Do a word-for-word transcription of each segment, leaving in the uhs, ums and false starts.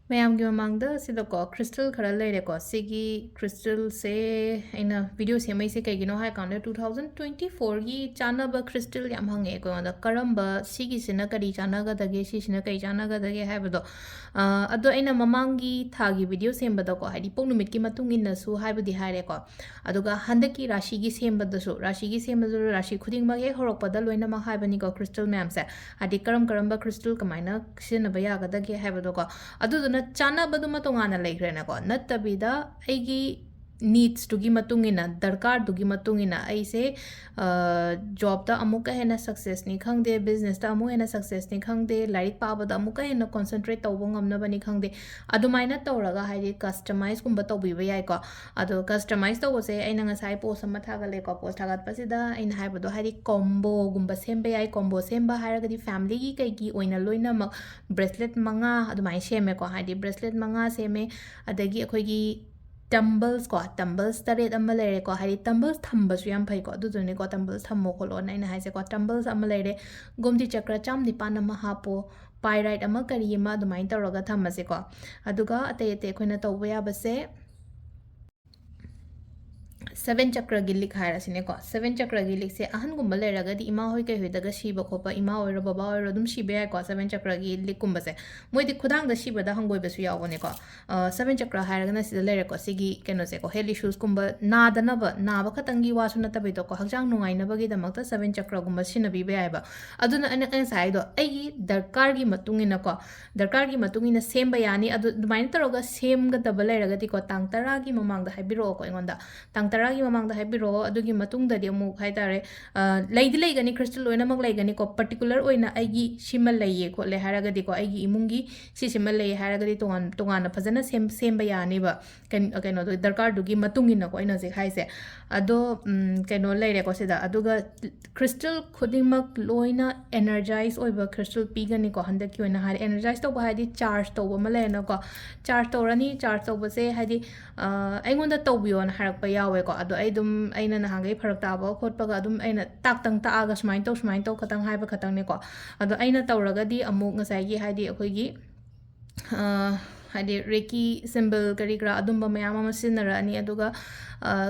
ꯃꯌꯥꯝꯒꯤ ꯃꯃꯥꯡꯗ ꯁꯤꯗꯀꯣ crystal ꯈꯔ ꯂꯩꯔꯦꯀꯣ꯫ ꯁꯤꯒꯤ crystalꯁꯦ ꯑꯩꯅ video ꯁꯦꯝꯃꯛꯏꯁꯦ ꯀꯩꯒꯤꯅꯣ ꯍꯥꯏ ꯀꯥꯟꯗ, two thousand twenty fourꯒꯤ ꯆꯥꯅꯕ crystal ꯌꯥꯝ ꯍꯪꯉꯛꯑꯦ ꯑꯩꯉꯣꯟꯗ, ꯀꯔꯝꯕ, ꯁꯤꯒꯤꯁꯤꯅ ꯀꯔꯤ ꯆꯥꯟꯅꯒꯗꯒꯦ, ꯁꯤꯁꯤꯅ ꯀꯔꯤ ꯆꯥꯟꯅꯒꯗꯒꯦ ꯍꯥꯏꯕꯗꯣ꯫ ꯑ, ꯑꯗꯣ ꯑꯩꯅ ꯃꯃꯥꯡꯒꯤ ꯊꯥꯒꯤ video ꯁꯦꯝꯕꯗꯀꯣ, ꯍꯥꯏꯗꯤ ꯄꯣꯛ ꯅꯨꯃꯤꯠꯀꯤ ꯃꯇꯨꯡ ꯏꯟꯅꯁꯨ ꯍꯥꯏꯕꯨꯗꯤ ꯍꯥꯏꯔꯦꯀꯣ꯫ ꯑꯗꯨꯒ ꯍꯟꯗꯛꯀꯤ ꯔꯥꯁꯤꯒꯤ ꯁꯦꯝꯕꯗꯁꯨ, ꯔꯥꯁꯤꯒꯤ ꯁꯦꯝꯕꯗꯁꯨ ꯔꯥꯁꯤ ꯈꯨꯗꯤꯡꯃꯛ ꯍꯦꯛ ꯍꯧꯔꯛꯄꯗ ꯂꯣꯏꯅꯃꯛ ꯍꯥꯏꯕꯅꯤꯀꯣ crystal ꯃꯌꯥꯝꯁꯦ, ꯍꯥꯏꯗꯤ ꯀꯔꯝ ꯀꯔꯝꯕ crystal ꯀꯃꯥꯏꯅ ꯁꯤꯖꯤꯟꯅꯕ ꯌꯥꯒꯗꯒꯦ ꯍꯥꯏꯕꯗꯣꯀꯣ꯫ ꯑꯗꯨꯗꯨꯅ ꯆꯥꯅꯕꯗꯨꯃ ꯇꯣꯉꯥꯟꯅ ꯂꯩꯈ꯭ꯔꯦꯅꯀꯣ, ꯅꯠꯇꯕꯤꯗ ꯑꯩꯒꯤ needsꯇꯨꯒꯤ ꯃꯇꯨꯡ ꯏꯟꯅ, ꯗꯔꯀꯥꯔꯗꯨꯒꯤ ꯃꯇꯨꯡ ꯏꯟꯅ ꯑꯩꯁꯦ, ꯑ, jobꯇ ꯑꯃꯨꯛꯀ ꯍꯦꯟꯅ successꯅꯤ ꯈꯪꯗꯦ, businessꯇ ꯑꯃꯨꯛ ꯍꯦꯟꯅ successꯅꯤ ꯈꯪꯗꯦ, ꯂꯥꯏꯔꯤꯛ ꯄꯥꯕꯗ ꯑꯃꯨꯛꯀ ꯍꯦꯟꯅ concentrate ꯇꯧꯕ ꯉꯝꯅꯕꯅꯤ ꯈꯪꯗꯦ, ꯑꯗꯨꯃꯥꯏꯅ ꯇꯧꯔꯒ ꯍꯥꯏꯗꯤ customizeꯀꯨꯝꯕ ꯇꯧꯕꯤꯕ ꯌꯥꯏꯀꯣ꯫ ꯑꯗꯣ customize ꯇꯧꯕꯁꯦ ꯑꯩꯅ ꯉꯁꯥꯏ post ꯑꯃ ꯊꯥꯒꯠꯂꯦꯀꯣ꯫ Post ꯊꯥꯒꯠꯄꯁꯤꯗ ꯑꯩꯅ ꯍꯥꯏꯕꯗꯣ, ꯍꯥꯏꯗꯤ comboꯒꯨꯝꯕ ꯁꯦꯝꯕ ꯌꯥꯏ꯫ Combo ꯁꯦꯝꯕ ꯍꯥꯏꯔꯒꯗꯤ familyꯒꯤ ꯀꯩꯒꯤ ꯑꯣꯏꯅ ꯂꯣꯏꯅꯃꯛ bracelet ꯃꯉꯥ ꯑꯗꯨꯃꯥꯏꯅ ꯁꯦꯝꯃꯦꯀꯣ꯫ ꯍꯥꯏꯗꯤ bracelet ꯃꯉꯥ ꯁꯦꯝꯃꯦ, ꯑꯗꯒꯤ ꯑꯩꯈꯣꯏꯒꯤ tumblesꯀꯣ, tumbles ꯇꯔꯦꯠ ꯑꯃ ꯂꯩꯔꯦꯀꯣ꯫ ꯍꯥꯏꯗꯤ tumbles ꯊꯝꯕꯁꯨ ꯌꯥꯝ ꯐꯩꯀꯣ, ꯑꯗꯨꯗꯨꯅꯤꯀꯣ tumbles ꯊꯝꯃꯣ ꯈꯣꯠꯂꯣꯅ ꯑꯩꯅ ꯍꯥꯏꯁꯦꯀꯣ꯫ Tumbles ꯑꯃ ꯂꯩꯔꯦ, ꯒꯣꯝꯇꯤ ꯆꯀ꯭ꯔ ꯆꯥꯝ ꯅꯤꯄꯥꯟ ꯑꯃ ꯍꯥꯞꯄꯣ, pyrite ꯑꯃ ꯀꯔꯤ ꯑꯃ ꯑꯗꯨꯃꯥꯏꯅ ꯇꯧꯔꯒ ꯊꯝꯃꯁꯦꯀꯣ꯫ ꯑꯗꯨꯒ ꯑꯇꯩ ꯑꯇꯩ ꯑꯩꯈꯣꯏꯅ ꯇꯧꯕ ꯌꯥꯕꯁꯦ, seven ꯆꯀ꯭ꯔꯒꯤ ꯂꯤꯛ ꯍꯥꯏꯔꯁꯤꯅꯦꯀꯣ꯫ Seven ꯆꯀ꯭ꯔꯒꯤ ꯂꯤꯛꯁꯦ ꯑꯍꯟꯒꯨꯝꯕ ꯂꯩꯔꯒꯗꯤ, ꯏꯃꯥ ꯍꯣꯏ ꯀꯩ ꯍꯣꯏꯗꯒ ꯁꯤꯕ ꯈꯣꯠꯄ, ꯏꯃꯥ ꯑꯣꯏꯔꯣ ꯕꯕꯥ ꯑꯣꯏꯔꯣ, ꯑꯗꯨꯝ ꯁꯤꯕ ꯌꯥꯏꯀꯣ seven ꯆꯀ꯭ꯔꯒꯤ ꯂꯤꯛꯀꯨꯝꯕꯁꯦ꯫ ꯃꯣꯏꯗꯤ ꯈꯨꯗꯥꯡꯗ ꯁꯤꯕꯗ ꯍꯪꯒꯣꯏꯕꯁꯨ ꯌꯥꯎꯕꯅꯦꯀꯣ꯫ ꯑ, seven ꯆꯀ꯭ꯔ ꯍꯥꯏꯔꯒꯅ ꯁꯤꯗ ꯂꯩꯔꯦꯀꯣ, ꯁꯤꯒꯤ ꯀꯩꯅꯣꯁꯦꯀꯣ, health issuesꯀꯨꯝꯕ, ꯅꯥꯗꯅꯕ, ꯅꯥꯕ ꯈꯛꯇꯪꯒꯤ ꯋꯥꯁꯨ ꯅꯠꯇꯕꯤꯗꯀꯣ, ꯍꯛꯆꯥꯡ ꯅꯨꯡꯉꯥꯏꯅꯕꯒꯤꯗꯃꯛꯇ seven ꯆꯀ꯭ꯔꯒꯨꯝꯕ ꯁꯤꯖꯤꯟꯅꯕꯤꯕ ꯌꯥꯏꯑꯕ꯫ ꯑꯗꯨꯅ ꯑꯩꯅ, ꯑꯩꯅ ꯉꯁꯥꯏ ꯍꯥꯏꯗꯣ, ꯑꯩꯒꯤ ꯗꯔꯀꯥꯔꯒꯤ ꯃꯇꯨꯡ ꯏꯟꯅꯀꯣ, ꯗꯔꯀꯥꯔꯒꯤ ꯃꯇꯨꯡ ꯏꯟꯅ ꯁꯦꯝꯕ ꯌꯥꯅꯤ꯫ ꯑꯗꯨ, ꯑꯗꯨꯃꯥꯏꯅ ꯇꯧꯔꯒ ꯁꯦꯝꯒꯗꯕ ꯂꯩꯔꯒꯗꯤꯀꯣ, ꯇꯥꯡ ꯇꯔꯥꯒꯤ ꯃꯃꯥꯡꯗ ꯍꯥꯏꯕꯤꯔꯛꯑꯣꯀꯣ ꯑꯩꯉꯣꯟꯗ꯫ ꯇꯥꯡ ꯇꯔꯥꯒꯤ ꯃꯃꯥꯡꯗ ꯍꯥꯏꯕꯤꯔꯛꯑꯣ꯫ ꯑꯗꯨꯒꯤ ꯃꯇꯨꯡꯗꯗꯤ ꯑꯃꯨꯛ ꯍꯥꯏ ꯇꯥꯔꯦ, ꯑ, ꯂꯩꯗꯤ ꯂꯩꯒꯅꯤ, crystal ꯂꯣꯏꯅꯃꯛ ꯂꯩꯒꯅꯤꯀꯣ꯫ Particular ꯑꯣꯏꯅ ꯑꯩꯒꯤ ꯁꯤꯃ ꯂꯩꯌꯦ ꯈꯣꯠꯂꯦ ꯍꯥꯏꯔꯒꯗꯤꯀꯣ, ꯑꯩꯒꯤ ꯏꯃꯨꯡꯒꯤ ꯁꯤꯁꯤꯃ ꯂꯩꯌꯦ ꯍꯥꯏꯔꯒꯗꯤ ꯇꯣꯉꯥꯟ-, ꯇꯣꯉꯥꯟꯅ ꯐꯖꯅ ꯁꯦꯝ-, ꯁꯦꯝꯕ ꯌꯥꯅꯤꯕ꯫ ꯀꯩꯅꯣ, ꯀꯩꯅꯣꯗꯣ, ꯗꯔꯀꯥꯔꯗꯨꯒꯤ ꯃꯇꯨꯡ ꯏꯟꯅꯀꯣ ꯑꯩꯅ ꯍꯧꯖꯤꯛ ꯍꯥꯏꯁꯦ꯫ ꯑꯗꯣ, ꯎꯝ, ꯀꯩꯅꯣ ꯂꯩꯔꯦꯀꯣ ꯁꯤꯗ꯫ ꯑꯗꯨꯒ crystal ꯈꯨꯗꯤꯡꯃꯛ ꯂꯣꯏꯅ energize ꯑꯣꯏꯕ crystal ꯄꯤꯒꯅꯤꯀꯣ꯫ ꯍꯟꯗꯛꯀꯤ ꯑꯣꯏꯅ ꯍꯥꯏꯔꯦ, energize ꯇꯧꯕ ꯍꯥꯏꯗꯤ charge ꯇꯧꯕ ꯑꯃ ꯂꯩꯔꯦꯅꯀꯣ꯫ Charge ꯇꯧꯔꯅꯤ, charge ꯇꯧꯕꯁꯦ ꯍꯥꯏꯗꯤ, ꯑ, ꯑꯩꯉꯣꯟꯗ ꯇꯧꯕꯤꯌꯣꯅ ꯍꯥꯏꯔꯛꯄ ꯌꯥꯎꯋꯦꯀꯣ꯫ ꯑꯗꯣ ꯑꯩ ꯑꯗꯨꯝ, ꯑꯩꯅ ꯅꯍꯥꯟꯈꯩ ꯐꯔꯛ ꯇꯥꯕ ꯈꯣꯠꯄꯒ ꯑꯗꯨꯝ ꯑꯩꯅ ꯇꯥꯛꯇꯪ ꯇꯥꯛꯑꯒ ꯁꯨꯃꯥꯏꯅ ꯇꯧ, ꯁꯨꯃꯥꯏꯅ ꯇꯧ ꯈꯇꯪ ꯍꯥꯏꯕ ꯈꯇꯪꯅꯦꯀꯣ꯫ ꯑꯗꯣ ꯑꯩꯅ ꯇꯧꯔꯒꯗꯤ ꯑꯃꯨꯛ ꯉꯁꯥꯏꯒꯤ ꯍꯥꯏꯗꯤ ꯑꯩꯈꯣꯏꯒꯤ, ꯑ, ꯍꯥꯏꯗꯤ ꯔꯦꯀꯤ ꯁꯤꯝꯕꯜ ꯀꯔꯤ ꯀꯔꯥ ꯑꯗꯨꯝꯕ ꯃꯌꯥꯝ ꯑꯃ ꯁꯤꯖꯤꯟꯅꯔꯛꯑꯅꯤ꯫ ꯑꯗꯨꯒ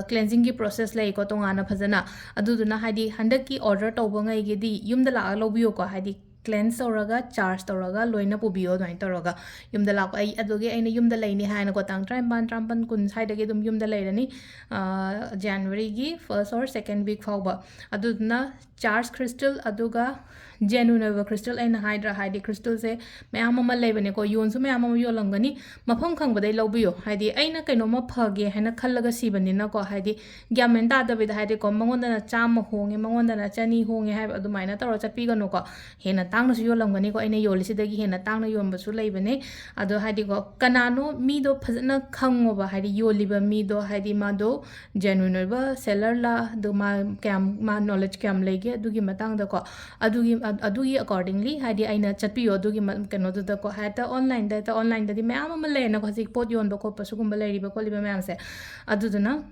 ꯀ꯭ꯂꯦꯟꯖꯤꯡꯒꯤ ꯄ꯭ꯔꯣꯁꯦꯁ ꯂꯩꯀꯣ ꯇꯣꯉꯥꯟꯅ ꯐꯖꯅ꯫ ꯑꯗꯨꯗꯨꯅ ꯍꯥꯏꯗꯤ ꯍꯟꯗꯛꯀꯤ ꯑꯣꯔꯗꯔ ꯇꯧꯕ ꯉꯩꯒꯤꯗꯤ ꯌꯨꯝꯗ ꯂꯥꯛꯑꯒ ꯂꯧꯕꯤꯌꯨꯀꯣ꯫ ꯍꯥꯏꯗꯤ ꯀ꯭ꯂꯦꯟꯁ ꯇꯧꯔꯒ ꯆꯥꯔꯖ ꯇꯧꯔꯒ ꯂꯣꯏꯅ ꯄꯨꯕꯤꯌꯣ ꯑꯗꯨꯃꯥꯏꯅ ꯇꯧꯔꯒ꯫ ꯌꯨꯝꯗ ꯂꯥꯛꯄ ꯑꯩ ꯑꯗꯨꯒꯤ ꯑꯩꯅ ꯌꯨꯝꯗ ꯂꯩꯅꯤ ꯍꯥꯏꯅꯀꯣ, ꯇꯥꯡ ꯇꯔꯥꯅꯤꯄꯥꯟ, ꯇꯔꯥꯃꯥꯄꯟ, ꯀꯨꯟ ꯁ꯭ꯋꯥꯏꯗꯒꯤ ꯑꯗꯨꯝ ꯌꯨꯝꯗ ꯂꯩꯔꯅꯤ꯫ ꯖꯅꯋꯥꯔꯤꯒꯤ first or second week ꯐꯥꯎꯕ꯫ ꯑꯗꯨꯗꯨꯅ ꯆꯥꯔꯖ ꯈ꯭ꯔꯤꯁꯇꯜ ꯑꯗꯨꯒ ꯖꯦꯅꯨꯏꯟ ꯑꯣꯏꯕ ꯈ꯭ꯔꯤꯁꯇꯜ ꯑꯩꯅ ꯍꯥꯏꯗ꯭ꯔꯥ, ꯍꯥꯏꯗꯤ ꯈ꯭ꯔꯤꯁꯇꯜꯁꯦ ꯃꯌꯥꯝ ꯑꯃ ꯂꯩꯕꯅꯦꯀꯣ, ꯌꯣꯟꯁꯨ ꯃꯌꯥꯝ ꯑꯃ ꯌꯣꯜꯂꯝꯒꯅꯤ꯫ ꯃꯐꯝ ꯈꯪꯕꯗꯩ ꯂꯧꯕꯤꯌꯣ꯫ ꯍꯥꯏꯗꯤ ꯑꯩꯅ ꯀꯩꯅꯣꯝꯃ ꯐꯒꯦ ꯍꯥꯏꯅ ꯈꯜꯂꯒ ꯁꯤꯕꯅꯤꯅꯀꯣ, ꯍꯥꯏꯗꯤ ꯒ꯭ꯌꯥꯟ ꯃꯦꯟ ꯇꯥꯗꯕꯤꯗ, ꯍꯥꯏꯗꯤꯀꯣ, ꯃꯉꯣꯟꯗꯅ ꯆꯥꯝꯃ ꯍꯣꯡꯉꯦ, ꯃꯉꯣꯟꯗꯅ ꯆꯅꯤ ꯍꯣꯡꯉꯦ ꯍꯥꯏꯕ ꯑꯗꯨꯃꯥꯏꯅ ꯇꯧꯔ ꯆꯠꯄꯤꯒꯅꯨꯀꯣ꯫ ꯍꯦꯟꯅ ꯇꯥꯡꯅꯁꯨ ꯌꯣꯜꯂꯝꯒꯅꯤꯀꯣ, ꯑꯩꯅ ꯌꯣꯜꯂꯤꯁꯤꯗꯒꯤ ꯍꯦꯟꯅ ꯇꯥꯡꯅ ꯌꯣꯟꯕꯁꯨ ꯂꯩꯕꯅꯦ꯫ ꯑꯗꯣ ꯍꯥꯏꯗꯤꯀꯣ, ꯀꯅꯥꯅꯣ ꯃꯤꯗꯣ ꯐꯖꯅ ꯈꯪꯉꯣꯕ, ꯍꯥꯏꯗꯤ ꯌꯣꯜꯂꯤꯕ ꯃꯤꯗꯣ, ꯍꯥꯏꯗꯤ ꯃꯥꯗꯣ ꯖꯦꯅꯨꯏꯟ ꯑꯣꯏꯕ ꯁꯦꯂꯔꯂ, ꯑꯗꯨ ꯃꯥ ꯀꯌꯥꯝ, ꯃꯥ ꯅꯣꯂꯦꯖ ꯀꯌꯥꯝ ꯂꯩꯒꯦ ꯑꯗꯨꯒꯤ ꯃꯇꯥꯡꯗꯀꯣ, ꯑꯗꯨꯒꯤ, ꯑ-, ꯑꯗꯨꯒꯤ ꯑꯦꯀꯣꯔꯗꯤꯡꯂꯤ ꯍꯥꯏꯗꯤ ꯑꯩꯅ ꯆꯠꯄꯤꯌꯣ ꯑꯗꯨꯒꯤ ꯃ-, ꯀꯩꯅꯣꯗꯨꯗꯀꯣ꯫ ꯍꯦꯛꯇ ꯑꯣꯟꯂꯥꯏꯟꯗ, ꯍꯦꯛꯇ ꯑꯣꯟꯂꯥꯏꯟꯗꯗꯤ ꯃꯌꯥꯝ ꯑꯃ ꯂꯩꯔꯦꯅꯀꯣ, ꯍꯧꯖꯤꯛ ꯄꯣꯠ ꯌꯣꯟꯕ ꯈꯣꯠꯄ ꯁꯤꯒꯨꯝꯕ ꯂꯩꯔꯤꯕ ꯈꯣꯠꯂꯤꯕ ꯃꯌꯥꯝꯁꯦ꯫ ꯑꯗꯨꯗꯨꯅ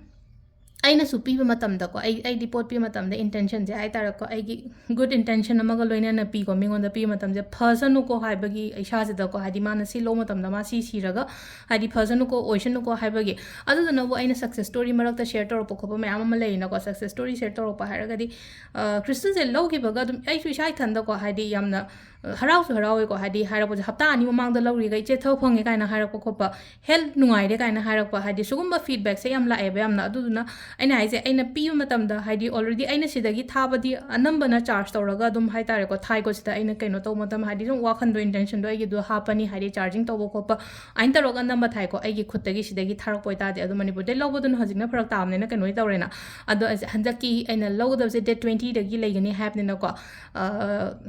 ꯑꯩꯅꯁꯨ ꯄꯤꯕ ꯃꯇꯝꯗꯀꯣ, ꯑꯩ, ꯑꯩꯗꯤ ꯄꯣꯠ ꯄꯤꯕ ꯃꯇꯝꯗ ꯏꯟꯇꯦꯟꯁꯟꯁꯦ ꯍꯥꯏ ꯇꯥꯔꯦꯀꯣ, ꯑꯩꯒꯤ ꯒꯨꯗ ꯏꯟꯇꯦꯟꯁꯟ ꯑꯃꯒ ꯂꯣꯏꯅꯅ ꯄꯤꯀꯣ꯫ ꯃꯤꯉꯣꯟꯗ ꯄꯤꯕ ꯃꯇꯝꯁꯦ ꯐꯁꯅꯨꯀꯣ ꯍꯥꯏꯕꯒꯤ ꯏꯁꯥꯁꯤꯗꯀꯣ, ꯍꯥꯏꯗꯤ ꯃꯥꯅ ꯁꯤ ꯂꯧꯕ ꯃꯇꯝꯗ ꯃꯥ ꯁꯤ ꯁꯤꯔꯒ, ꯍꯥꯏꯗꯤ ꯐꯁꯅꯨꯀꯣ, ꯑꯣꯏꯁꯅꯨꯀꯣ ꯍꯥꯏꯕꯒꯤ꯫ ꯑꯗꯨꯗꯨꯅꯕꯨ ꯑꯩꯅ ꯁꯛꯁꯦꯁ ꯁ꯭ꯇꯣꯔꯤ ꯃꯔꯛꯇ ꯁꯦꯌꯔ ꯇꯧꯔꯛꯄ ꯈꯣꯠꯄ ꯃꯌꯥꯝ ꯑꯃ ꯂꯩꯔꯤꯅꯀꯣ꯫ ꯁꯛꯁꯦꯁ ꯁ꯭ꯇꯣꯔꯤ ꯁꯦꯌꯔ ꯇꯧꯔꯛꯄ ꯍꯥꯏꯔꯒꯗꯤ, ꯑ, ꯈ꯭ꯔꯤꯁꯇꯜꯁꯦ ꯂꯧꯈꯤꯕꯒ ꯑꯗꯨꯝ ꯑꯩꯁꯨ ꯏꯁꯥ ꯏꯊꯟꯗꯀꯣ, ꯍꯥꯏꯗꯤ ꯌꯥꯝꯅ, ꯑ, ꯍꯔꯥꯎꯁꯨ ꯍꯔꯥꯎꯋꯦꯀꯣ꯫ ꯍꯥꯏꯗꯤ ꯍꯥꯏꯔꯛꯄꯁꯦ, "ꯍꯞꯇꯥ ꯑꯅꯤ ꯃꯃꯥꯡꯗ ꯂꯧꯔꯤꯒ ꯏꯆꯦ ꯊꯕꯛ ꯐꯪꯉꯦ" ꯀꯥꯏꯅ ꯍꯥꯏꯔꯛꯄ ꯈꯣꯠꯄ, "ꯍꯦꯜꯊ ꯅꯨꯡꯉꯥꯏꯔꯦ" ꯀꯥꯏꯅ ꯍꯥꯏꯔꯛꯄ, ꯍꯥꯏꯗꯤ ꯁꯤꯒꯨꯝꯕ ꯐꯤꯗꯕꯦꯛꯁꯦ ꯌꯥꯝ ꯂꯥꯛꯑꯦꯕ ꯌꯥꯝꯅ꯫ ꯑꯗꯨꯗꯨꯅ ꯑꯩꯅ ꯍꯥꯏꯁꯦ, ꯑꯩꯅ ꯄꯤꯕ ꯃꯇꯝꯗ, ꯍꯥꯏꯗꯤ already ꯑꯩꯅ ꯁꯤꯗꯒꯤ ꯊꯥꯕꯗꯤ ꯑꯅꯝꯕꯅ ꯆꯥꯔꯖ ꯇꯧꯔꯒ ꯑꯗꯨꯝ ꯍꯥꯏ ꯇꯥꯔꯦꯀꯣ, ꯊꯥꯏꯀꯣ꯫ ꯁꯤꯗ ꯑꯩꯅ ꯀꯩꯅꯣ ꯇꯧꯕ ꯃꯇꯝ, ꯍꯥꯏꯗꯤ ꯁꯨꯝ ꯋꯥꯈꯟꯗꯣ, ꯏꯟꯇꯦꯟꯁꯟꯗꯣ ꯑꯩꯒꯤꯗꯣ ꯍꯥꯞꯄꯅꯤ, ꯍꯥꯏꯗꯤ ꯆꯥꯔꯖꯤꯡ ꯇꯧꯕ ꯈꯣꯠꯄ ꯑꯗꯨꯃꯥꯏꯅ ꯇꯧꯔꯒ ꯑꯅꯝꯕ ꯊꯥꯏꯀꯣ꯫ ꯑꯩꯒꯤ ꯈꯨꯠꯇꯒꯤ ꯁꯤꯗꯒꯤ ꯊꯥꯔꯛꯄ ꯑꯣꯏꯇꯥꯔꯗꯤ꯫ ꯑꯗꯣ ꯃꯅꯤꯄꯨꯔꯗꯩ ꯂꯧꯕꯗꯨꯅ ꯍꯧꯖꯤꯛꯅ ꯐꯔꯛ ꯇꯥꯕꯅꯤꯅ ꯀꯩꯅꯣ ꯇꯧꯔꯦꯅ꯫ ꯑꯗꯣ ꯑꯩꯁꯦ ꯍꯟꯗꯛꯀꯤ ꯑꯩꯅ ꯂꯧꯒꯗꯕꯁꯦ date twenty ꯗꯒꯤ ꯂꯩꯒꯅꯤ ꯍꯥꯏꯕꯅꯤꯅꯀꯣ, ꯑ,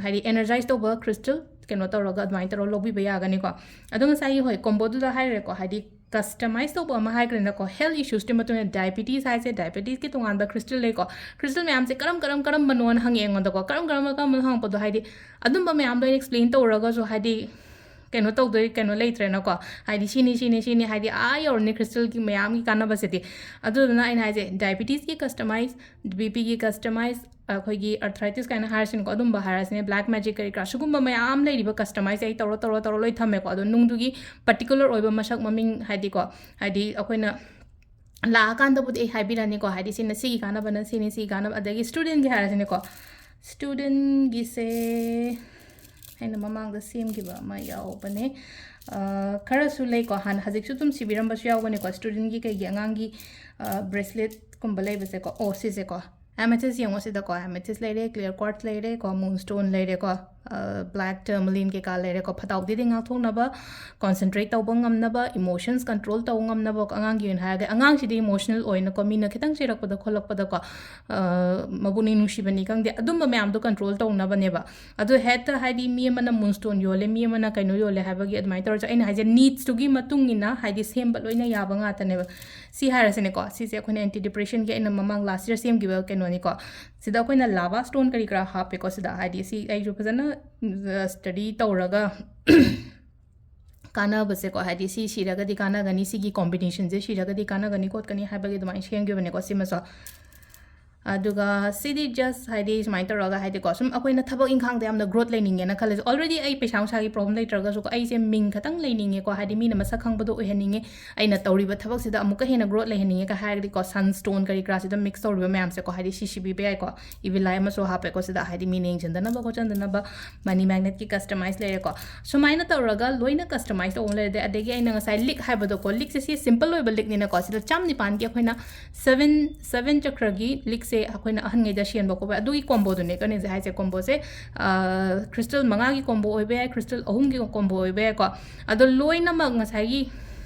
ꯍꯥꯏꯗꯤ ꯑꯦꯅꯔꯖꯥꯏꯁ ꯇꯧꯕ ꯈ꯭ꯔꯤꯁꯇꯜ ꯀꯩꯅꯣ ꯇꯧꯔꯒ ꯑꯗꯨꯃꯥꯏꯅ ꯇꯧꯔꯒ ꯂꯧꯕꯤꯕ ꯌꯥꯒꯅꯤꯀꯣ꯫ ꯑꯗꯣ ꯉꯁꯥꯏꯒꯤ, ꯍꯣꯏ, ꯀꯣꯝꯕꯣꯗꯨꯗ ꯍꯥꯏꯔꯦꯀꯣ, ꯍꯥꯏꯗꯤ ꯀꯁꯇꯃꯥꯏꯁ ꯇꯧꯕ ꯑꯃ ꯍꯥꯏꯈ꯭ꯔꯦꯅꯀꯣ꯫ ꯍꯦꯜꯊ ꯏꯁꯨꯁꯀꯤ ꯃꯇꯨꯡ ꯏꯟꯅ ꯗꯥꯏꯕꯤꯇꯤꯁ ꯍꯥꯏꯁꯦ, ꯗꯥꯏꯕꯤꯇꯤꯁꯀꯤ ꯇꯣꯉꯥꯟꯕ ꯈ꯭ꯔꯤꯁꯇꯜ ꯂꯩꯀꯣ꯫ ꯈ꯭ꯔꯤꯁꯇꯜ ꯃꯌꯥꯝꯁꯦ ꯀꯔꯝ, ꯀꯔꯝ, ꯀꯔꯝꯕꯅꯣꯅ ꯍꯪꯉꯛꯑꯦ ꯑꯩꯉꯣꯟꯗꯀꯣ꯫ ꯀꯔꯝ, ꯀꯔꯝꯕ, ꯀꯔꯝꯕꯅꯣ ꯍꯪꯉꯛꯄꯗꯣ, ꯍꯥꯏꯗꯤ ꯑꯗꯨꯝꯕ ꯃꯌꯥꯝꯗꯣ ꯑꯩꯅ ꯑꯦꯛꯁꯄ꯭ꯂꯦꯟ ꯇꯧꯔꯒꯁꯨ, ꯍꯥꯏꯗꯤ ꯀꯩꯅꯣ ꯇꯧꯗꯣꯏ, ꯀꯩꯅꯣ ꯂꯩꯇ꯭ꯔꯦꯅꯀꯣ꯫ ꯍꯥꯏꯗꯤ ꯁꯤꯅꯤ, ꯁꯤꯅꯤ, ꯁꯤꯅꯤ, ꯍꯥꯏꯗꯤ ꯑꯥ ꯌꯧꯔꯅꯤ ꯈ꯭ꯔꯤꯁꯇꯜꯒꯤ ꯃꯌꯥꯝꯒꯤ ꯀꯥꯟꯅꯕꯁꯤꯗꯤ꯫ ꯑꯗꯨꯗꯨꯅ ꯑꯩꯅ ꯍꯥꯏꯁꯦ, ꯗꯥꯏꯕꯤꯇꯤꯁꯀꯤ ꯀꯁꯇꯃꯥꯏꯁ, ꯕꯤ ꯄꯤꯒꯤ ꯀꯁꯇꯃꯥꯏꯁ, ꯑꯩꯈꯣꯏꯒꯤ arthritis ꯀꯥꯏꯅ ꯍꯥꯏꯔꯁꯤꯅꯀꯣ, ꯑꯗꯨꯝꯕ ꯍꯥꯏꯔꯁꯤꯅꯦ, black magic ꯀꯔꯤ ꯀꯔꯥ, ꯁꯤꯒꯨꯝꯕ ꯃꯌꯥꯝ ꯂꯩꯔꯤꯕ customize ꯑꯩ ꯇꯧꯔ ꯇꯧꯔ ꯇꯧꯔ ꯂꯣꯏ ꯊꯝꯃꯦꯀꯣ꯫ ꯑꯗꯣ ꯅꯨꯡꯗꯨꯒꯤ particular ꯑꯣꯏꯕ ꯃꯁꯛ ꯃꯃꯤꯡ, ꯍꯥꯏꯗꯤꯀꯣ, ꯍꯥꯏꯗꯤ ꯑꯩꯈꯣꯏꯅ ꯂꯥꯛꯑꯀꯥꯟꯗꯕꯨꯗꯤ ꯑꯩ ꯍꯥꯏꯕꯤꯔꯛꯑꯅꯤꯀꯣ, ꯍꯥꯏꯗꯤ ꯁꯤꯅ ꯁꯤꯒꯤ ꯀꯥꯟꯅꯕꯅ ꯁꯤꯅꯤ, ꯁꯤꯒꯤ ꯀꯥꯟꯅꯕ, ꯑꯗꯒꯤ studentꯒꯤ ꯍꯥꯏꯔꯁꯤꯅꯦꯀꯣ, studentꯒꯤꯁꯦ ꯑꯩꯅ ꯃꯃꯥꯡꯗ ꯁꯦꯝꯈꯤꯕ ꯑꯃ ꯌꯥꯎꯕꯅꯦ꯫ ꯑ, ꯈꯔꯁꯨ ꯂꯩꯀꯣ, ꯍꯥꯟꯅ ꯍꯧꯖꯤꯛꯁꯨ ꯑꯗꯨꯝ ꯁꯤꯕꯤꯔꯝꯕꯁꯨ ꯌꯥꯎꯒꯅꯤꯀꯣ, studentꯒꯤ ꯀꯩꯒꯤ ꯑꯉꯥꯡꯒꯤ, ꯑ, braceletꯀꯨꯝꯕ ꯂꯩꯕꯁꯦꯀꯣ꯫ ꯑꯣ, ꯁꯤꯁꯦꯀꯣ, amethyst ꯌꯦꯡꯉꯣ ꯁꯤꯗꯀꯣ, amethyst ꯂꯩꯔꯦ, clear quartz ꯂꯩꯔꯦꯀꯣ, moonstone ꯂꯩꯔꯦꯀꯣ, ꯑ, black tourmaline ꯀꯩꯀꯥ ꯂꯩꯔꯦꯀꯣ, ꯐꯇꯥꯎꯗꯤꯗꯤ ꯉꯥꯛꯊꯣꯛꯅꯕ, concentrate ꯇꯧꯕ ꯉꯝꯅꯕ, emotions control ꯇꯧꯕ ꯉꯝꯅꯕ, ꯑꯉꯥꯡꯒꯤ ꯑꯣꯏꯅ ꯍꯥꯏꯔꯒ, ꯑꯉꯥꯡꯁꯤꯗꯤ emotional ꯑꯣꯏꯅꯀꯣ, ꯃꯤꯅ ꯈꯤꯇꯪ ꯆꯩꯔꯛꯄꯗ ꯈꯣꯠꯂꯛꯄꯗꯀꯣ, ꯑ, ꯃꯕꯨꯛꯅꯤꯡ ꯅꯨꯡꯁꯤꯕꯅꯤ ꯈꯪꯗꯦ, ꯑꯗꯨꯝꯕ ꯃꯌꯥꯝꯗꯣ control ꯇꯧꯅꯕꯅꯦꯕ꯫ ꯑꯗꯣ ꯍꯦꯛꯇ ꯍꯥꯏꯗꯤ ꯃꯤ ꯑꯃꯅ moonstone ꯌꯣꯜꯂꯦ, ꯃꯤ ꯑꯃꯅ ꯀꯩꯅꯣ ꯌꯣꯜꯂꯦ ꯍꯥꯏꯕꯒꯤ ꯑꯗꯨꯃꯥꯏꯅ ꯇꯧꯔꯁꯨ, ꯑꯩꯅ ꯍꯥꯏꯁꯦ needsꯇꯨꯒꯤ ꯃꯇꯨꯡ ꯏꯟꯅ ꯍꯥꯏꯗꯤ ꯁꯦꯝꯕ ꯂꯣꯏꯅ ꯌꯥꯕ ꯉꯥꯛꯇꯅꯦꯕ꯫ ꯁꯤ ꯍꯥꯏꯔꯁꯤꯅꯦꯀꯣ, ꯁꯤꯁꯦ ꯑꯩꯈꯣꯏꯅ anti depressionꯒꯤ ꯑꯩꯅ ꯃꯃꯥꯡ last year ꯁꯦꯝꯈꯤꯕ ꯀꯩꯅꯣꯅꯤꯀꯣ꯫ ꯁꯤꯗ ꯑꯩꯈꯣꯏꯅ lava stone ꯀꯔꯤ ꯀꯔꯥ ꯍꯥꯞꯄꯦꯀꯣ꯫ ꯁꯤꯗ ꯍꯥꯏꯗꯤ ꯁꯤ ꯑꯩꯁꯨ ꯐꯖꯅ, ꯑ, study ꯇꯧꯔꯒ ꯀꯥꯟꯅꯕꯁꯦꯀꯣ, ꯍꯥꯏꯗꯤ ꯁꯤ ꯁꯤꯔꯒꯗꯤ ꯀꯥꯟꯅꯒꯅꯤ, ꯁꯤꯒꯤ combinationꯁꯦ ꯁꯤꯔꯒꯗꯤ ꯀꯥꯟꯅꯒꯅꯤ ꯈꯣꯠꯀꯅꯤ ꯍꯥꯏꯕꯒꯤ ꯑꯗꯨꯃꯥꯏꯅ ꯁꯦꯝꯈꯤꯕꯅꯦꯀꯣ ꯁꯤꯃꯁꯨ꯫ ꯑꯗꯨꯒ ꯁꯤꯗꯤ just ꯍꯥꯏꯗꯤ ꯁꯨꯃꯥꯏꯅ ꯇꯧꯔꯒ, ꯍꯥꯏꯗꯤꯀꯣ, ꯁꯨꯝ ꯑꯩꯈꯣꯏꯅ ꯊꯕꯛ ꯏꯪꯈꯥꯡꯗ ꯌꯥꯝꯅ growth ꯂꯩꯅꯤꯡꯉꯦꯅ ꯈꯜꯂꯁꯨ, already ꯑꯩ ꯄꯩꯁꯥ ꯅꯨꯡꯁꯥꯒꯤ problem ꯂꯩꯇ꯭ꯔꯒꯁꯨꯀꯣ, ꯑꯩꯁꯦ ꯃꯤꯡ ꯈꯇꯪ ꯂꯩꯅꯤꯡꯉꯦꯀꯣ, ꯍꯥꯏꯗꯤ ꯃꯤꯅ ꯃꯁꯛ ꯈꯪꯕꯗꯣ ꯑꯣꯏꯍꯟꯅꯤꯡꯉꯦ, ꯑꯩꯅ ꯇꯧꯔꯤꯕ ꯊꯕꯛꯁꯤꯗ ꯑꯃꯨꯛꯀ ꯍꯦꯟꯅ growth ꯂꯩꯍꯟꯅꯤꯡꯉꯦ ꯀ ꯍꯥꯏꯔꯒꯗꯤꯀꯣ, sunstone ꯀꯔꯤ ꯀꯔꯥꯁꯤꯗ mix ꯇꯧꯔꯤꯕ ꯃꯌꯥꯝꯁꯦꯀꯣ, ꯍꯥꯏꯗꯤ ꯁꯤ ꯁꯤꯕꯤꯕ ꯌꯥꯏꯀꯣ, evil eye ꯑꯃꯁꯨ ꯍꯥꯞꯄꯦꯀꯣ ꯁꯤꯗ, ꯍꯥꯏꯗꯤ ꯃꯤꯅ ꯌꯦꯡꯁꯤꯟꯗꯅꯕ ꯈꯣꯠꯆꯟꯗꯅꯕ, money magnetꯀꯤ customize ꯂꯩꯔꯦꯀꯣ꯫ ꯁꯨꯃꯥꯏꯅ ꯇꯧꯔꯒ ꯂꯣꯏꯅ customize ꯇꯧꯕ ꯑꯃ ꯂꯩꯔꯦ꯫ ꯑꯗꯒꯤ ꯑꯩꯅ ꯉꯁꯥꯏ ꯂꯤꯛ ꯍꯥꯏꯕꯗꯣꯀꯣ, ꯂꯤꯛꯁꯦ ꯁꯤ simple ꯑꯣꯏꯕ ꯂꯤꯛꯅꯤꯅꯀꯣ, ꯁꯤꯗ ꯆꯥꯝ ꯅꯤꯄꯥꯟꯒꯤ ꯑꯩꯈꯣꯏꯅ seven, seven ꯆꯀ꯭ꯔꯒꯤ ꯂꯤꯛꯁꯦ ꯑꯩꯈꯣꯏꯅ ꯑꯍꯟꯉꯩꯗ ꯁꯦꯝꯕ ꯈꯣꯠꯄ ꯑꯗꯨꯒꯤ comboꯗꯨꯅꯦ ꯀꯩꯅꯣꯁꯦ ꯍꯥꯏꯁꯦ꯫ Comboꯁꯦ, ꯑ, crystal ꯃꯉꯥꯒꯤ combo ꯑꯣꯏꯕ ꯌꯥꯏ, crystal ꯑꯍꯨꯝꯒꯤ combo ꯑꯣꯏꯕ ꯌꯥꯏꯀꯣ꯫ ꯑꯗꯣ ꯂꯣꯏꯅꯃꯛ ꯉꯁꯥꯏꯒꯤ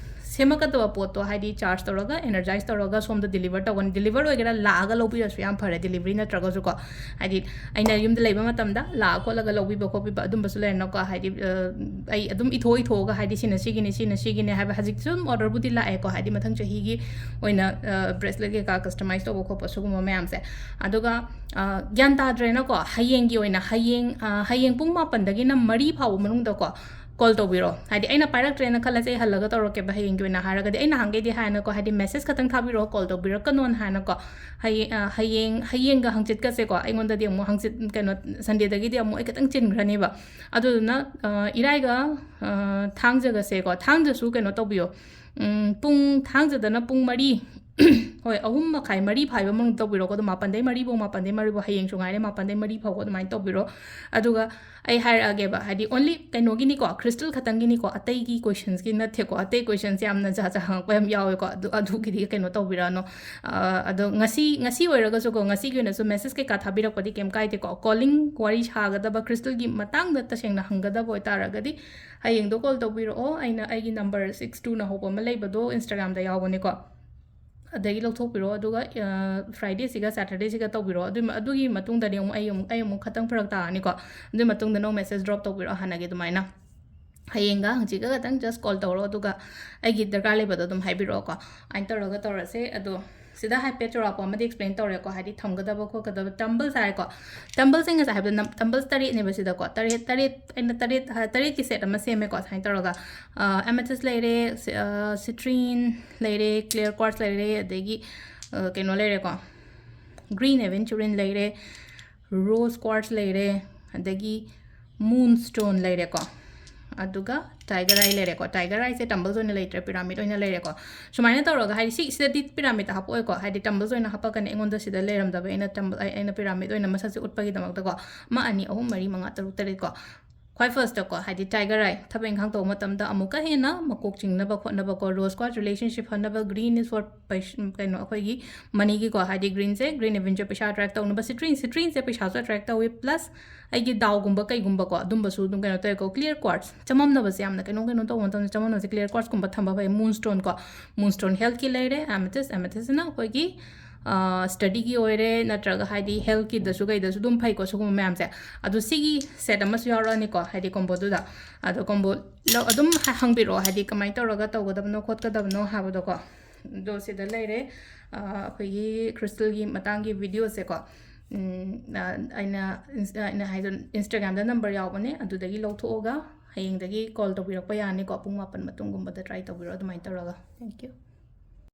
ꯁꯦꯝꯃꯛꯀꯗꯕ ꯄꯣꯠꯇꯣ, ꯍꯥꯏꯗꯤ charge ꯇꯧꯔꯒ, energize ꯇꯧꯔꯒ ꯁꯣꯝꯗ deliver ꯇꯧꯒꯅꯤ꯫ Deliver ꯑꯣꯏꯒꯦꯔꯥ ꯂꯥꯛꯑꯒ ꯂꯧꯕꯤꯔꯁꯨ ꯌꯥꯝ ꯐꯔꯦ, delivery ꯅꯠꯇ꯭ꯔꯒꯁꯨꯀꯣ꯫ ꯍꯥꯏꯗꯤ ꯑꯩꯅ ꯌꯨꯝꯗ ꯂꯩꯕ ꯃꯇꯝꯗ ꯂꯥꯛꯑ ꯈꯣꯠꯂꯒ ꯂꯧꯕꯤꯕ ꯈꯣꯠꯄꯤꯕ ꯑꯗꯨꯝꯕꯁꯨ ꯂꯩꯔꯦꯅꯀꯣ꯫ ꯍꯥꯏꯗꯤ, ꯑ, ꯑꯩ ꯑꯗꯨꯝ ꯏꯊꯣꯛ ꯏꯊꯣꯛꯑꯒ, ꯍꯥꯏꯗꯤ ꯁꯤꯅ ꯁꯤꯒꯤꯅꯤ, ꯁꯤꯅ ꯁꯤꯒꯤꯅꯤ ꯍꯥꯏꯕ ꯍꯧꯖꯤꯛꯁꯨ ꯑꯗꯨꯝ orderꯕꯨꯗꯤ ꯂꯥꯛꯑꯦꯀꯣ꯫ ꯍꯥꯏꯗꯤ ꯃꯊꯪ ꯆꯍꯤꯒꯤ ꯑꯣꯏꯅ, ꯑ, bracelet ꯀꯩꯀꯥ customize ꯇꯧꯕ ꯈꯣꯠꯄ ꯁꯤꯒꯨꯝꯕ ꯃꯌꯥꯝꯁꯦ꯫ ꯑꯗꯨꯒ, ꯑ, ꯒ꯭ꯌꯥꯟ ꯇꯥꯗ꯭ꯔꯦꯅꯀꯣ, ꯍꯌꯦꯡꯒꯤ ꯑꯣꯏꯅ, ꯍꯌꯦꯡ, ꯑ, ꯍꯌꯦꯡ ꯄꯨꯡ ꯃꯥꯄꯟꯗꯒꯤꯅ ꯃꯔꯤ ꯐꯥꯎꯕ ꯃꯅꯨꯡꯗꯀꯣ, ꯀꯣꯜ ꯇꯧꯕꯤꯔꯣ꯫ ꯍꯥꯏꯗꯤ ꯑꯩꯅ ꯄꯥꯏꯔꯛꯇ꯭ꯔꯦꯅ ꯈꯜꯂꯁꯦ, ꯑꯩ ꯍꯜꯂꯒ ꯇꯧꯔꯛꯀꯦꯕ ꯍꯌꯦꯡꯒꯤ ꯑꯣꯏꯅ ꯍꯥꯏꯔꯒꯗꯤ꯫ ꯑꯩꯅ ꯍꯪꯒꯦꯗꯤ ꯍꯥꯏꯅꯀꯣ, ꯍꯥꯏꯗꯤ ꯃꯦꯁꯦꯖ ꯈꯛꯇꯪ ꯊꯥꯕꯤꯔꯛꯑꯣ, ꯀꯣꯜ ꯇꯧꯕꯤꯔꯛꯀꯅꯣꯅ ꯍꯥꯏꯅꯀꯣ꯫ ꯍꯌꯦꯡ, ꯑ, ꯍꯌꯦꯡ, ꯍꯌꯦꯡꯒ ꯍꯪꯆꯤꯠꯀꯁꯦꯀꯣ, ꯑꯩꯉꯣꯟꯗꯗꯤ ꯑꯃꯨꯛ ꯍꯪꯆꯤꯠ, ꯀꯩꯅꯣ, ꯁꯟꯗꯦꯗꯒꯤꯗꯤ ꯑꯃꯨꯛ ꯑꯩ ꯈꯤꯇꯪ ꯆꯤꯟꯈ꯭ꯔꯅꯦꯕ꯫ ꯑꯗꯨꯗꯨꯅ, ꯑ, ꯏꯔꯥꯏꯒ, ꯑ, ꯊꯥꯡꯖꯒꯁꯦꯀꯣ, ꯊꯥꯡꯖꯁꯨ ꯀꯩꯅꯣ ꯇꯧꯕꯤꯌꯣ꯫ ꯎꯝ, ꯄꯨꯡ, ꯊꯥꯡꯖꯗꯅ ꯄꯨꯡ ꯃꯔꯤ, ꯍꯣꯏ, ꯑꯍꯨꯝ ꯃꯈꯥꯏ, ꯃꯔꯤ ꯐꯥꯎꯕ ꯃꯅꯨꯡꯗ ꯇꯧꯕꯤꯔꯣꯀꯣ꯫ ꯑꯗꯣ ꯃꯥꯄꯟꯗꯩ ꯃꯔꯤꯐꯧ, ꯃꯥꯄꯟꯗꯩ ꯃꯔꯤꯐꯧ, ꯍꯌꯦꯡꯁꯨ ꯉꯥꯏꯔꯦ, ꯃꯥꯄꯟꯗꯩ ꯃꯔꯤ ꯐꯥꯎꯕ ꯑꯗꯨꯃꯥꯏꯅ ꯇꯧꯕꯤꯔꯣ꯫ ꯑꯗꯨꯒ ꯑꯩ ꯍꯥꯏꯔꯛꯑꯒꯦꯕ, ꯍꯥꯏꯗꯤ only ꯀꯩꯅꯣꯒꯤꯅꯤꯀꯣ, ꯈ꯭ꯔꯤꯁꯇꯜ ꯈꯛꯇꯪꯒꯤꯅꯤꯀꯣ, ꯑꯇꯩꯒꯤ ꯀꯣꯏꯁꯟꯁꯀꯤ ꯅꯠꯇꯦꯀꯣ꯫ ꯑꯇꯩ ꯀꯣꯏꯁꯟꯁꯦ ꯌꯥꯝꯅ ꯖꯥꯠ ꯖꯥꯠ ꯍꯪꯉꯛꯄ ꯌꯥꯝ ꯌꯥꯎꯋꯦꯀꯣ, ꯑꯗꯨ, ꯑꯗꯨꯒꯤꯗꯤ ꯀꯩꯅꯣ ꯇꯧꯕꯤꯔꯛꯑꯅꯣ꯫ ꯑ, ꯑꯗꯣ ꯉꯁꯤ, ꯉꯁꯤ ꯑꯣꯏꯔꯒꯁꯨꯀꯣ, ꯉꯁꯤꯒꯤ ꯑꯣꯏꯅꯁꯨ ꯃꯦꯁꯦꯖ ꯀꯩꯀꯥ ꯊꯥꯕꯤꯔꯛꯄꯗꯤ ꯀꯩꯝ ꯀꯥꯏꯗꯦꯀꯣ꯫ ꯀꯣꯂꯤꯡ, ꯋꯥꯔꯤ ꯁꯥꯒꯗꯕ, ꯈ꯭ꯔꯤꯁꯇꯜꯒꯤ ꯃꯇꯥꯡꯗ ꯇꯁꯦꯡꯅ ꯍꯪꯒꯗꯕ ꯑꯣꯏꯇꯥꯔꯒꯗꯤ ꯍꯌꯦꯡꯗꯣ ꯀꯣꯜ ꯇꯧꯕꯤꯔꯛꯑꯣ꯫ ꯑꯩꯅ ꯑꯩꯒꯤ ꯅꯝꯕꯔ ꯁꯤꯛꯁ ꯇꯨꯅ ꯍꯧꯕ ꯑꯃ ꯂꯩꯕꯗꯣ ꯏꯟꯁꯇꯥꯒ꯭ꯔꯥꯝꯗ ꯌꯥꯎꯕꯅꯦꯀꯣ, ꯑꯗꯒꯤ ꯂꯧꯊꯣꯛꯄꯤꯔꯣ꯫ ꯑꯗꯨꯒ, ꯑ, ꯐ꯭ꯔꯥꯏꯗꯦꯁꯤꯒ ꯁꯦꯇꯔꯗꯦꯁꯤꯒ ꯇꯧꯕꯤꯔꯣ꯫ ꯑꯗꯨꯒꯤ ꯃ-, ꯑꯗꯨꯒꯤ ꯃꯇꯨꯡꯗꯗꯤ ꯑꯃꯨꯛ ꯑꯩ ꯑꯃꯨꯛ, ꯑꯩ ꯑꯃꯨꯛ ꯈꯇꯪ ꯐꯔꯛ ꯇꯥꯔꯅꯤꯀꯣ꯫ ꯑꯗꯨꯒꯤ ꯃꯇꯨꯡꯗ ꯅꯪ ꯃꯦꯁꯦꯖ ꯗ꯭ꯔꯣꯞ ꯇꯧꯕꯤꯔꯛꯑꯣ ꯍꯥꯟꯅꯒꯤ ꯑꯗꯨꯃꯥꯏꯅ꯫ ꯍꯌꯦꯡꯒ ꯍꯪꯆꯤꯠꯀ ꯈꯛꯇꯪ ꯖꯁ ꯀꯣꯜ ꯇꯧꯔꯣ, ꯑꯗꯨꯒ ꯑꯩꯒꯤ ꯗꯔꯀꯥꯔ ꯂꯩꯕꯗꯣ ꯑꯗꯨꯝ ꯍꯥꯏꯕꯤꯔꯛꯑꯣꯀꯣ꯫ ꯑꯗꯨꯃꯥꯏꯅ ꯇꯧꯔꯒ ꯇꯧꯔꯁꯦ꯫ ꯑꯗꯣ ꯁꯤꯗ ꯍꯥꯏꯐꯦꯠ ꯆꯥꯎꯔꯥꯛꯄ ꯑꯃꯗꯤ ꯑꯦꯛꯁꯄ꯭ꯂꯦꯟ ꯇꯧꯔꯦꯀꯣ, ꯍꯥꯏꯗꯤ ꯊꯝꯒꯗꯕ ꯈꯣꯠꯀꯗꯕ ꯇꯝꯕꯜꯁ ꯍꯥꯏꯔꯦꯀꯣ꯫ ꯇꯝꯕꯜꯁꯦ ꯉꯁꯥꯏ ꯍꯥꯏꯕꯗ ꯅꯝ-, ꯇꯝꯕꯜꯁ ꯇꯔꯦꯠꯅꯦꯕ ꯁꯤꯗꯀꯣ, ꯇꯔꯦꯠ, ꯇꯔꯦꯠ, ꯑꯩꯅ ꯇꯔꯦꯠ, ꯇꯔꯦꯠꯀꯤ ꯁꯦꯠ ꯑꯃ ꯁꯦꯝꯃꯦꯀꯣ, ꯁꯨꯃꯥꯏꯅ ꯇꯧꯔꯒ꯫ ꯑ, amethyst ꯂꯩꯔꯦ, ꯁꯤ-, ꯑ, citrine ꯂꯩꯔꯦ, clear quartz ꯂꯩꯔꯦ, ꯑꯗꯒꯤ, ꯑ, ꯀꯩꯅꯣ ꯂꯩꯔꯦꯀꯣ, green aventurine ꯂꯩꯔꯦ, rose quartz ꯂꯩꯔꯦ, ꯑꯗꯒꯤ moonstone ꯂꯩꯔꯦꯀꯣ, ꯑꯗꯨꯒ tiger eye ꯂꯩꯔꯦꯀꯣ꯫ Tiger eyeꯁꯦ ꯇꯝꯕꯜꯁ ꯑꯣꯏꯅ ꯂꯩꯇ꯭ꯔꯦ, ꯄꯤꯔꯥꯃꯤꯗ ꯑꯣꯏꯅ ꯂꯩꯔꯦꯀꯣ꯫ ꯁꯨꯃꯥꯏꯅ ꯇꯧꯔꯒ, ꯍꯥꯏꯗꯤ ꯁꯤ, ꯁꯤꯗꯗꯤ ꯄꯤꯔꯥꯃꯤꯗ ꯍꯥꯞꯄꯛꯑꯣꯏꯀꯣ, ꯍꯥꯏꯗꯤ ꯇꯝꯕꯜꯁ ꯑꯣꯏꯅ ꯍꯥꯞꯄꯛꯀꯅꯤ꯫ ꯑꯩꯉꯣꯟꯗ ꯁꯤꯗ ꯂꯩꯔꯝꯗꯕ, ꯑꯩꯅ ꯇꯝꯕꯜ-, ꯑꯩ-, ꯑꯩꯅ ꯄꯤꯔꯥꯃꯤꯗ ꯑꯣꯏꯅ ꯃꯁꯛꯁꯦ ꯎꯠꯄꯒꯤꯗꯃꯛꯇꯀꯣ, ꯑꯃ, ꯑꯅꯤ, ꯑꯍꯨꯝ, ꯃꯔꯤ, ꯃꯉꯥ, ꯇꯔꯨꯛ, ꯇꯔꯦꯠꯀꯣ꯫ ꯈ꯭ꯋꯥꯏ ꯐꯥꯔꯁꯇꯀꯣ, ꯍꯥꯏꯗꯤ tiger eye, ꯊꯕꯛ ꯏꯪꯈꯥꯡ ꯇꯧꯕ ꯃꯇꯝꯗ ꯑꯃꯨꯛꯀ ꯍꯦꯟꯅ ꯃꯀꯣꯛ ꯆꯤꯡꯅꯕ ꯈꯣꯠꯅꯕꯀꯣ, rose quartz relationship ꯐꯅꯕ, green is for ꯄꯩꯁ-, ꯀꯩꯅꯣ, ꯑꯩꯈꯣꯏꯒꯤ ꯃꯅꯤꯒꯤꯀꯣ, ꯍꯥꯏꯗꯤ greenꯁꯦ, green aventurine ꯄꯩꯁꯥ attract ꯇꯧꯅꯕ, citrine, citrineꯁꯦ ꯄꯩꯁꯥꯁꯨ attract ꯇꯧꯋꯤ, plus ꯑꯩꯒꯤ ꯗꯥꯎꯒꯨꯝꯕ ꯀꯩꯒꯨꯝꯕꯀꯣ, ꯑꯗꯨꯝꯕꯁꯨ ꯑꯗꯨꯝ ꯀꯩꯅꯣ ꯇꯧꯋꯦꯀꯣ꯫ Clear quartz, ꯆꯃꯝꯅꯕꯁꯦ, ꯌꯥꯝꯅ ꯀꯩꯅꯣꯝ ꯀꯩꯅꯣꯝ ꯇꯧꯕ ꯃꯇꯝꯗ ꯆꯃꯝꯅꯕꯁꯦ clear quartzꯀꯨꯝꯕ ꯊꯝꯕ ꯐꯩ꯫ Moonstone ꯀꯣ, moonstone healthꯀꯤ ꯂꯩꯔꯦ, amethyst, amethystꯁꯤꯅ ꯑꯩꯈꯣꯏꯒꯤ, ꯑ, studyꯒꯤ ꯑꯣꯏꯔꯦ, ꯅꯠꯇ꯭ꯔꯒ ꯍꯥꯏꯗꯤ healthꯀꯤꯗꯁꯨ ꯀꯩꯗꯁꯨ ꯑꯗꯨꯝ ꯐꯩꯀꯣ, ꯁꯤꯒꯨꯝꯕ ꯃꯌꯥꯝꯁꯦ꯫ ꯑꯗꯣ ꯁꯤꯒꯤ ꯁꯦꯠ ꯑꯃꯁꯨ ꯌꯥꯎꯔꯛꯑꯅꯤꯀꯣ, ꯍꯥꯏꯗꯤ comboꯗꯨꯗ꯫ ꯑꯗꯣ combo ꯂꯧ-, ꯑꯗꯨꯝ ꯍ-, ꯍꯪꯕꯤꯔꯛꯑꯣ, ꯍꯥꯏꯗꯤ ꯀꯃꯥꯏꯅ ꯇꯧꯔꯒ ꯇꯧꯒꯗꯕꯅꯣ ꯈꯣꯠꯀꯗꯕꯅꯣ ꯍꯥꯏꯕꯗꯣꯀꯣ꯫ ꯑꯗꯣ ꯁꯤꯗ ꯂꯩꯔꯦ, ꯑ, ꯑꯩꯈꯣꯏꯒꯤ crystalꯒꯤ ꯃꯇꯥꯡꯒꯤ videoꯁꯦꯀꯣ꯫ ꯎꯝ, ꯑ, ꯑꯩꯅ ꯏꯟꯁ-, ꯑꯩꯅ ꯍꯥꯏꯗꯣ Instagramꯗ ꯅꯝꯕꯔ ꯌꯥꯎꯕꯅꯦ, ꯑꯗꯨꯗꯒꯤ ꯂꯧꯊꯣꯛꯑꯒ ꯍꯌꯦꯡꯗꯒꯤ ꯀꯣꯜ ꯇꯧꯕꯤꯔꯛꯄ ꯌꯥꯅꯤꯀꯣ, ꯄꯨꯡ ꯃꯥꯄꯟ ꯃꯇꯨꯡꯒꯨꯝꯕꯗ ꯇ꯭ꯔꯥꯏ ꯇꯧꯕꯤꯔꯣ꯫ ꯑꯗꯨꯃꯥꯏꯅ ꯇꯧꯔꯒ, thank you꯫